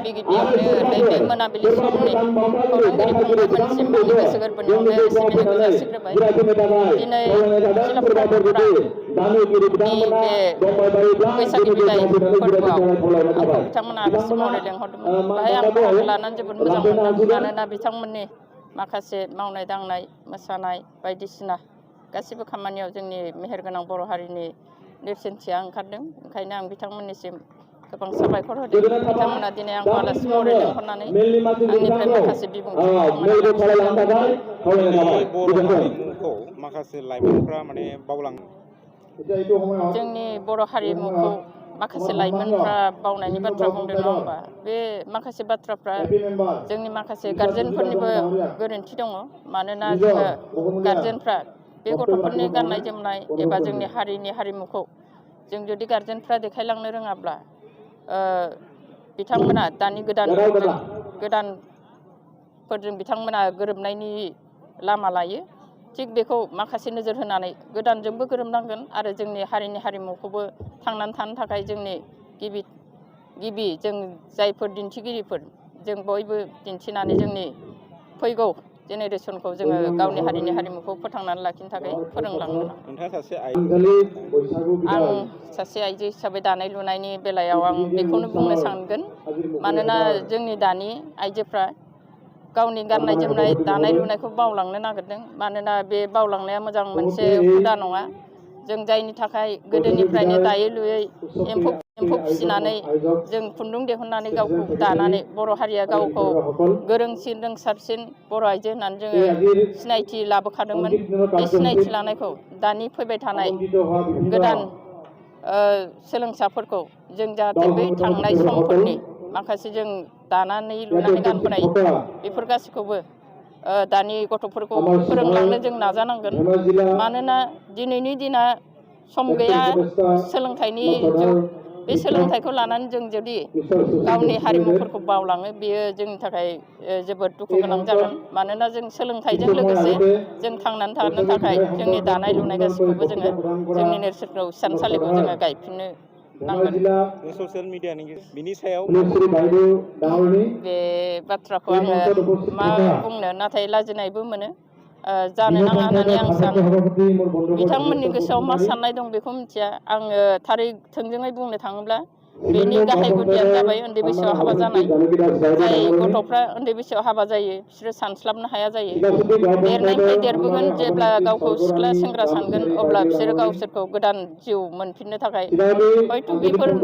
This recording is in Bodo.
गिबि मोनाबिलि समनि खौरांगिरि फंबायमोनसिम आंनि गोसो गोरबोनिफ्राय सिबिनायखौ जासिग्रोबाय। दिनै जिला फरायसाफोरा बे बैसागि बिदाय फोरबोआव आंखौ बिथांमोना आलासि महरै लेंहरदोंमोन। बेहाय आं बाहागो लानानै जोबोद मोजां मोनदों। मानोना बिथांमोननि माखासे मावनाय दांनाय, मोसानाय बायदिसिना गासिबो खामानियाव जोंनि मेहेरगोनां बर' हारिनि नेरसोनथिया ओंखारदों। ओंखायनो आं बिथांमोननिसिम गोबां साबायखर होदों। बिथांमोना दिनै आंखौ आलासि महरै लेंहरनानै आंनिफ्राय माखासे बिबुंथि बिथांमोना जोंनि बर' हारिमुखौ माखासे लाइमोनफ्रा माने बावलाङो। जोंनि बर' हारिमुखौ माखासे लाइमोनफ्रा बावनायनि बाथ्रा बुंदों नङा होमबा? बे माखासे बाथ्राफ्रा जोंनि माखासे गारजेनफोरनिबो गोरोन्थि दङ। मानोना जोङो गारजेनफ्रा बे गथ'फोरनि गाननाय जोमनाय एबा जोंनि हारिनि हारिमुखौ जों जुदि गारजेनफ्रा देखायलांनो रोङाब्ला बिथांमोना दानि गोदानफोरजों बिथांमोना गोरोबनायनि लामा लायो। थिग बेखौ माखासे नोजोर होनानै गोदानजोंबो गोरोबनांगोन आरो जोंनि हारिनि हारिमुखौबो थांनानै थानो थाखाय जोंनि गिबि जों जायफोर दिन्थिगिरिफोर जों बयबो दिन्थिनानै जोंनि फैगौ जेनेरेसनखौ जोङो गावनि हारिनि हारिमुखौ फोथांनानै लाखिनो थाखाय फोरोंलांनो नांगोन। आं सासे आइजो हिसाबै दानाय लुनायनि बेलायाव आं बेखौनो बुंनो सानगोन। मानोना जोंनि दानि आइजोफ्रा गावनि गाननाय जोमनाय दानाय लुनायखौ बावलांनो नागिरदों। मानोना बे बावलांनाया मोजां मोनसे हुदा नङा। जों जायनि थाखाय गोदोनिफ्रायनो दायै लुयै एम्फौ फिसिनानै जों खुन्दुं दिहुननानै गावखौ दानानै बर' हारिया गावखौ गोरोंसिन रोंसारसिन बर' आइजो होननानै जोङो सिनायथि लाबोखादोंमोन। बे सिनायथि लानायखौ दानि फैबाय थानाय गोदान सोलोंसाफोरखौ जों जाहाथे बै थांनाय समफोरनि माखासे जों दानानै लुनानै गानबोनाय बेफोर गासैखौबो दानि गथ'फोरखौ फोरोंलांनो जों नाजानांगोन। मानोना दिनैनि दिना सम गैया, सोलोंथाइनि जुग। बे सोलोंथाइखौ लानानै जों जुदि गावनि हारिमुफोरखौ बावलाङो बेयो जोंनि थाखाय जोबोद दुखु गोनां जागोन। मानोना जों सोलोंथाइजों लोगोसे जों थांनानै थानो थाखाय जोंनि दानाय लुनाय गासैखौबो जोङो जोंनि नेरसोनखौ हिसानसालिखौ जोङो गायफिननो नांगोन। ससियेल मिडियानि बिनि सायाव बे बाथ्राखौ आङो मा बुंनो, नाथाय लाजिनायबो मोनो। जानो नाङा होननानै आं सानो। बिथांमोननि गोसोआव मा साननाय दं बेखौ मिथिया। आङो थारै थोंजोङै बुंनो थाङोब्ला बेनि गाहाय गुदियानो जाबाय उन्दै बैसोआव हाबा जानाय। जाय गथ'फ्रा उन्दै बैसोआव हाबा जायो बिसोरो सानस्लाबनो हाया जायो। देरनायनिफ्राय देरबोगोन, जेब्ला गावखौ सिख्ला सेंग्रा सानगोन अब्ला बिसोरो गावसोरखौ गोदान जिउ मोनफिननो थाखाय हयथ' बेफोर